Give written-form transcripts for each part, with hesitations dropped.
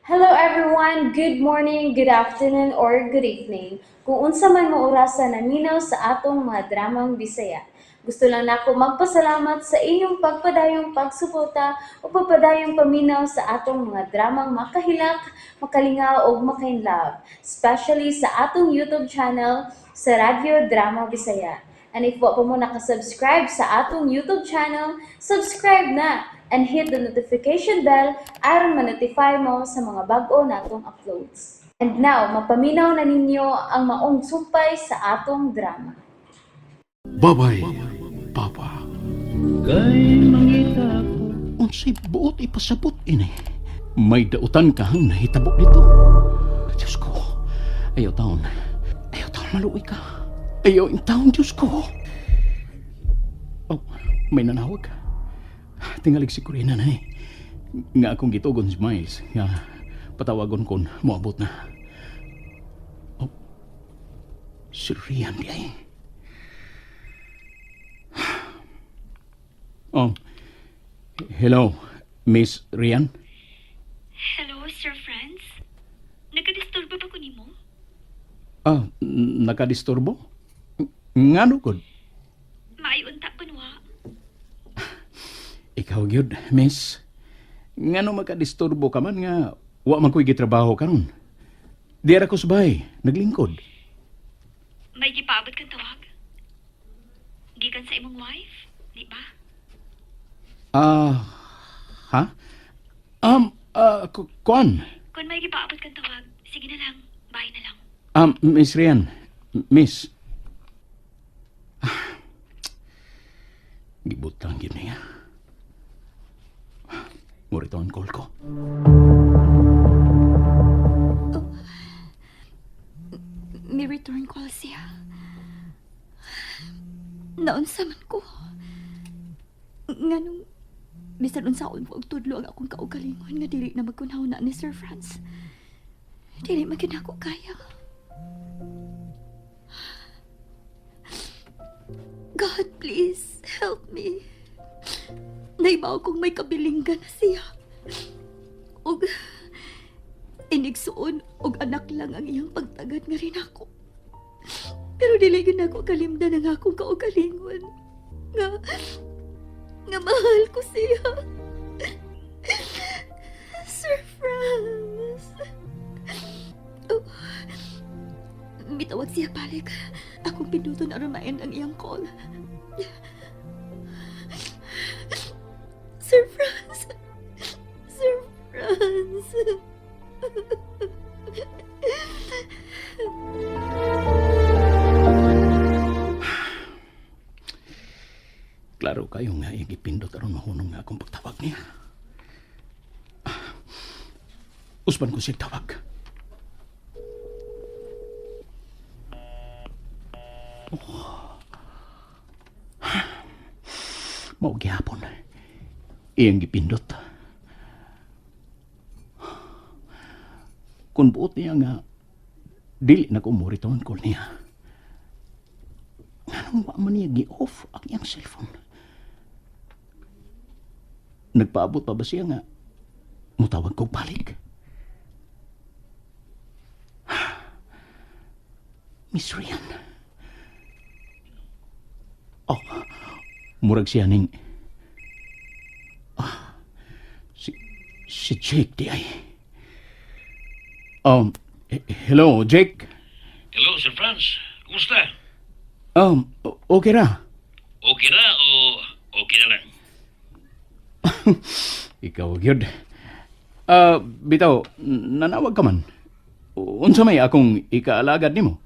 Hello everyone! Good morning, good afternoon, or good evening. Kung unsa man mo orasa naminaw sa atong mga dramang Bisaya. Gusto lang nako magpasalamat sa inyong pagpadayong pagsuporta o pagpadayong paminaw sa atong mga dramang makahilak, makalingaw ug makainlove, especially sa atong YouTube channel sa Radyo Drama Bisaya. And if wa pa mo nakasubscribe sa atong YouTube channel, subscribe na and hit the notification bell aron ma-notify mo sa mga bag-o natong uploads. And now, mapaminaw na ninyo ang maong sumpay sa atong drama. Babay, Papa. Kay mangita ko. Unsay buot ipasabot ini? May dautan kang nahitabo dito. Diyos ko. Ayaw taon. Ayaw taon maluoy ka. Ayaw in taon, Diyos ko. Oh, may nanawag. Tingalig si Corina na eh. Nga akong gitugon si Miles. Nga patawagon kon moabot na. Oh, si Rian di ay. Oh, hello, Miss Rian. Hello, Sir Franz. Nagkadisturbo ba ko nimo? Ah, nakadisturbo? Ngano gud? Maayunta ko nuwa. Ikaw gyud, miss. Ngano makadisturbo ka man nga wa man ko'y gitrabaho karon. Di ra ko sa bahay, naglingkod. May gipaabot kang tawag. Gikan sa imong wife, di ba? Ah, ha? Kuan. Kung may gipaabot kang tawag, sige na lang. Bye na lang. Miss Rian, miss. Ah, gibutang gyud niya. Murito ang call ko. May return call siya. Naunsa man ko. Nganong bisan unsaon ko og tudlo ang akong kaugalingon nga dili na magkunaw na ni Sir Franz. Dili man gyud nako kaya. God, please help me. Naibaw kong may kabilinggan na siya. Og inigsuon og anak lang ang iyang pagtagad nga rin ako. Pero dili gyud nako kalimdan ang akong kaugalingon. Nga nga mahal ko siya. Sir Franz. Oh, mitawag siya balik. Akong pinduton aron ma-end ang iyang call. Sir Franz. Sir Franz. Klaro kayo nga igipindot aron mahunong nga akong pagtawag niya. Ah, usban ko siya tawag. Oh. Mao gihapon. Iyang gipindot. Kung buot niya nga dili na ko mo return call niya. Nganong wa man niya gi-off ang iyang cellphone? Nagpaabot pa ba siya nga mutawag kog balik? Miss Rian. Oh, murag siya ning... Ah, si Jake di ay. Hello, Jake. Hello, Sir Franz. Kumusta? Okay ra. Okay na o okay na lang? Ikaw gyud. Ah, bitaw, nanawag ka man. Unsa may akong ikaalagad nimo?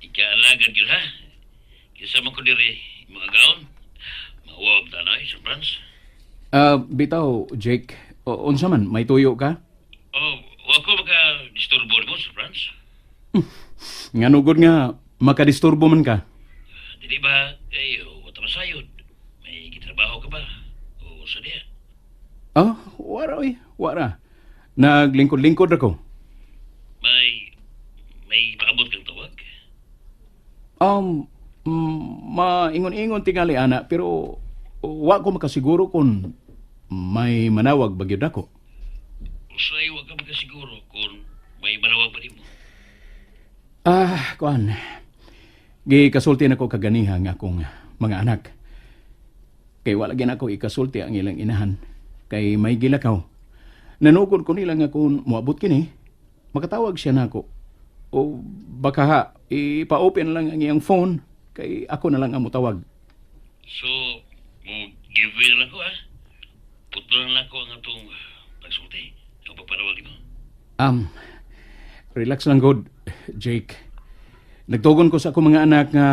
Ikaalagad yun, ha? Kisa man ko diri mga gaon. Mawag tanay, Sir Franz. Ah, bitaw, Jake, unsa man may tuyo ka? Oh, wa ko maka-disturbo nimo, Sir Franz. Ngano gud nga makadisturbo man ka? Dili ba kay wa ta masayod? May gitrabaho ka ba? O sa diya? Ah, wara oy, wara. Naglingkod-lingkod ako. May paabot kang tawag? Maingon-ingon tingali ana, pero wa ko makasiguro kung may manawag ba gyud ako. Usay, wa ka makasiguro kung may manawag pa nimo. Ah, kuan. Gikasulti nako kaganiha nga akong mga anak. Kay wala gyud ako ikasulti ang ilang inahan. Kay may gilakaw. Nanugod ko nila nga kung moabot kini, makatawag siya nako. O baka ha, ipa-open lang ang iyang phone kay ako na lang ang motawag. So, mo give way na lang ko, ha? Putlo na lang ko ang atong pagsulti. Ang pagpanawag nimo. Relax lang god, Jake. Nagtugon ko sa akong mga anak nga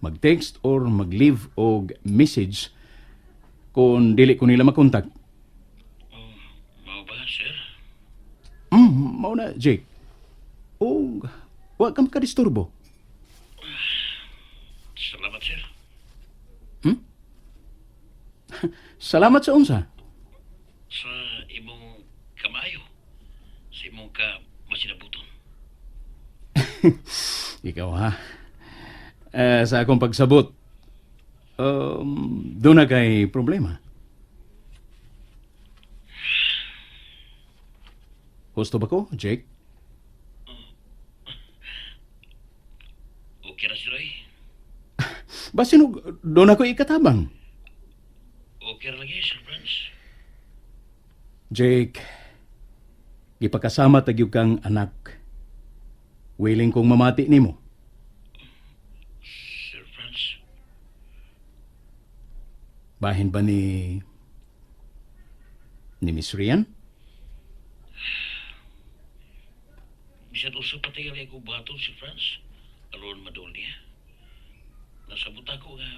mag-text or mag-leave og message kung dili ko nila makontak. Oh, mao ba, sir? Mao na, Jake. O, wa ka makadisturbo. Salamat, sir. Salamat sa unsa. Sa imong kamayo. Sa imong ka masinabuton. Ikaw ha. Eh, sa akong pagsabot, doon na kay problema. Gusto ba ko, Jake? Okay ra, sir, ay. Basin og doon ako ikatabang. Okay ra lagi, Sir Franz. Jake, gipakasama tagyog kang anak. Willing kong mamati nimo. Sir Franz, Bahin ba ni Miss Rian? bisan usa pa tingali ako buhaton si Franz. Aron madol niya. Nasabot ako nga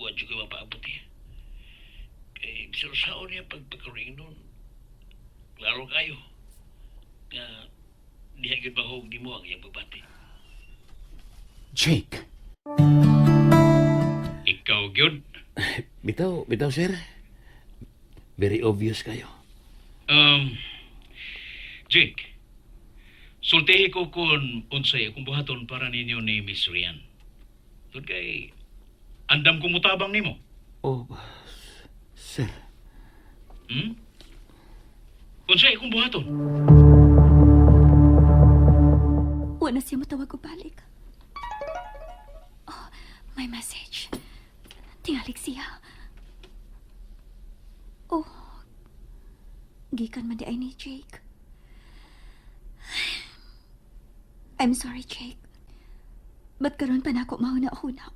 wa jud ko'y mapaabot niya. Kay bisan usaon niya pagpagkaroon nun. Klaro kayo nga diha gyud mahog nimo ang iyang pagbati. Jake. Ikaw gyud. Bitaw, bitaw sir. Very obvious kayo. Jake. Sultihi ko kung unsay akong buhaton para ninyo ni Miss Rian. Tud kay andam ko mutabang nimo. Oh, sir. Unsay akong buhaton? Wa na siya matawag og balik. Oh, may message. Tingalik siya. Oh, gikan man di ay ni Jake. I'm sorry, Jake. Ba't karon pa nako mahuna-huna?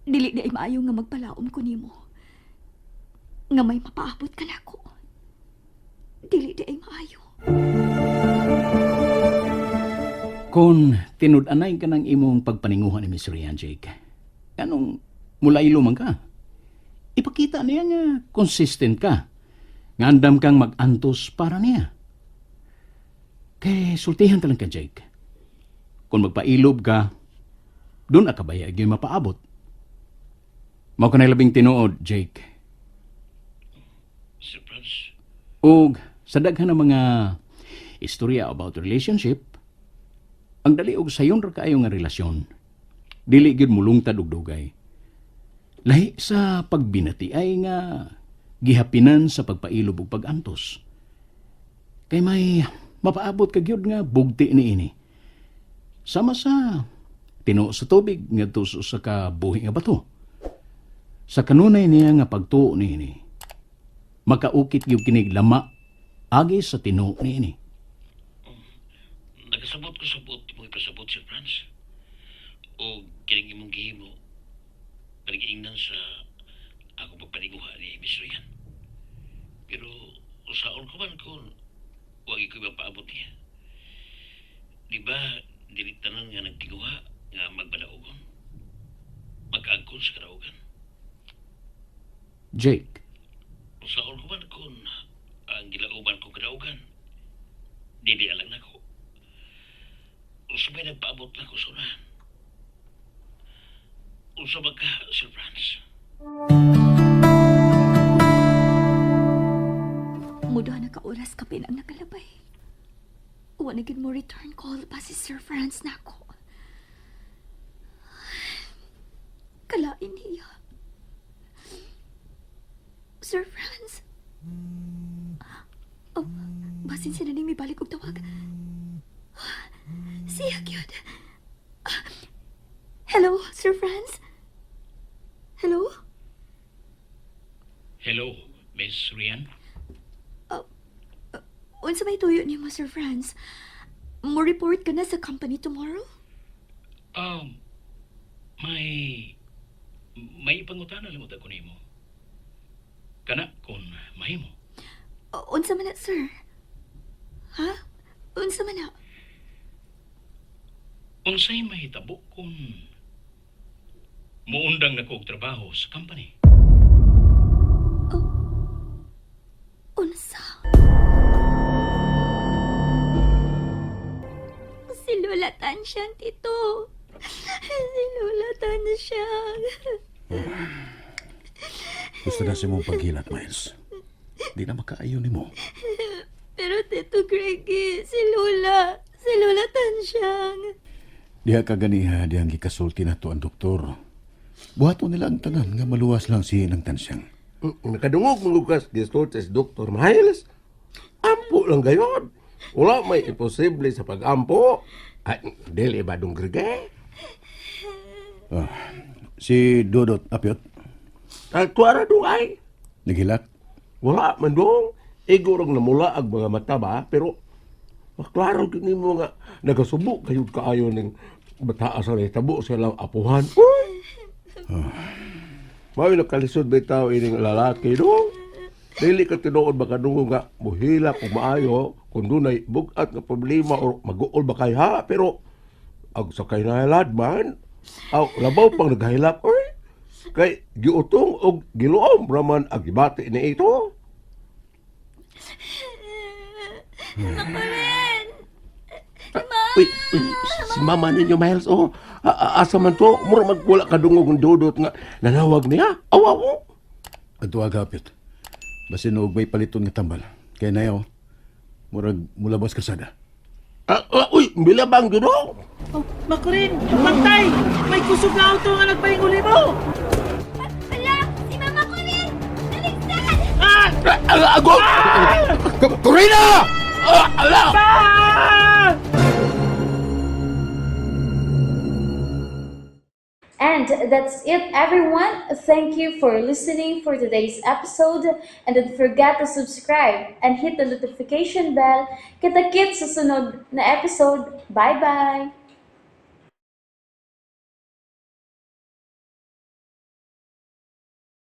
Dili di ay maayo nga magpalaom ko nimo. Nga may mapaabot ka nako. Dili di ay maayo. Kung tinud-anay ka ng imong pagpaninguha ni Miss Rian, Jake, anong mulaylo man ka? Ipakita niya nga consistent ka. Nga andam kang mag-antos para niya. Kay sultihan talang ka, Jake. Kung magpailob ka, doon akabaya gyud mapaabot. Mao ka na labing tinuod, Jake. Sir Franz, Og sa daghan ng mga istorya about relationship, ang dali og sayon ra kaayo nga relasyon. Dili gyud mulungtad og dugay. Lahi sa pagbinati ay nga gihapinan sa pagpailob ug pagantos. Kay may mapaabot ka gyud nga bugti niini. Sama sa tinuo sa tubig ngadto sa usa ka buhi nga bato. Sa kanunay niya nga pagtuo niini, makaukit gyud kinig lama agi sa tinuo niini. Nakasabot ko sa buot imong ipasabot, Sir Franz. O kining imong gihimo panigiingnan sa akong pagpaniguha ni Miss Rian. Pero usaon ko man kung wagi ko mapaabot niya. Di ba dili tanan nga nagtinguha nga magpadaugon? Mag-angkon sa kadaugan. Jake, Usaon ko man kung ang gilauban kong kadaugan dili alang nako. Unsa may nagpaabot nako sa unahan? Unsa ba ka, Sir Franz? Muduha na ka oras kapin ang nakalabay. Wa na gid mo return call pa si Sir Franz nako. Kalain niya. Sir Franz. Basin sila ning mibalik og tawag. Siya gyud. Hello, Sir Franz? Hello? Hello, Miss Rian. Unsa may tuyo nimo, Sir Franz? Mo report ka na sa company tomorrow? May ipangutana lang ko nimo. Kana kung mahimo. Unsa man na, sir? Ha? Unsa man na? Unsay mahitabo kung muundang na ko og trabaho sa company? Unsa? Si Lola Tansyang, Tito. Si Lola Tansyang. Gusto na si mong paghilat, Miles. Di na makaayo ni mo. Pero Tito Greggy, si Lola. Si Lola Tansyang. Diha ka ganiha, dihang gikasulti na to ang doktor. Buhaton nila ang tanan nga maluwas lang si nang tansyang. Nakadungog mga kas gisulti si Dr. Miles. Ampo lang gayon. Wala may imposible sa pag-ampo. Ay, dili ba dong grige? Si Dodot Apyot, Tuara dong ay. naghilak. Wala man dong. Igo rong namula ang mga mata ba, pero maklaro gyud nimo nga nagasubo kayod kaayo ning bataa sa tabo sa ilang apuhan. Uy! Mao nakalisod bitaw ining lalaki dong. Dili ka tinuod makadungog nga muhilak o maayo kung dunay bug-at nga problema or maguol ba kay ha, pero ag sa kay nahilad man aw labaw pang naghilak, oy, kay giutong og giluom raman ang gibati ni ito. Makurin! Uy, uy, si mama ninyo, Miles, oh. Asa man to? Mura magwala ka dungog ng dudot nga nanawag niya. Awa mo. Ang tuwag, Apyot. Basin og may paliton nga tambal. Kaya na yaw, murag mulabas kasada. Uy, bilabang gino. Oh, Makurin! Pantay! May kusog na auto nga nagpahinguli mo! Ala! Si Mama Corinne! Aligsan! Ah! Ago! Corina! Ala! Ah! And that's it, everyone. Thank you for listening for today's episode. And don't forget to subscribe and hit the notification bell. Kita-kits sa sunod na episode. Bye-bye!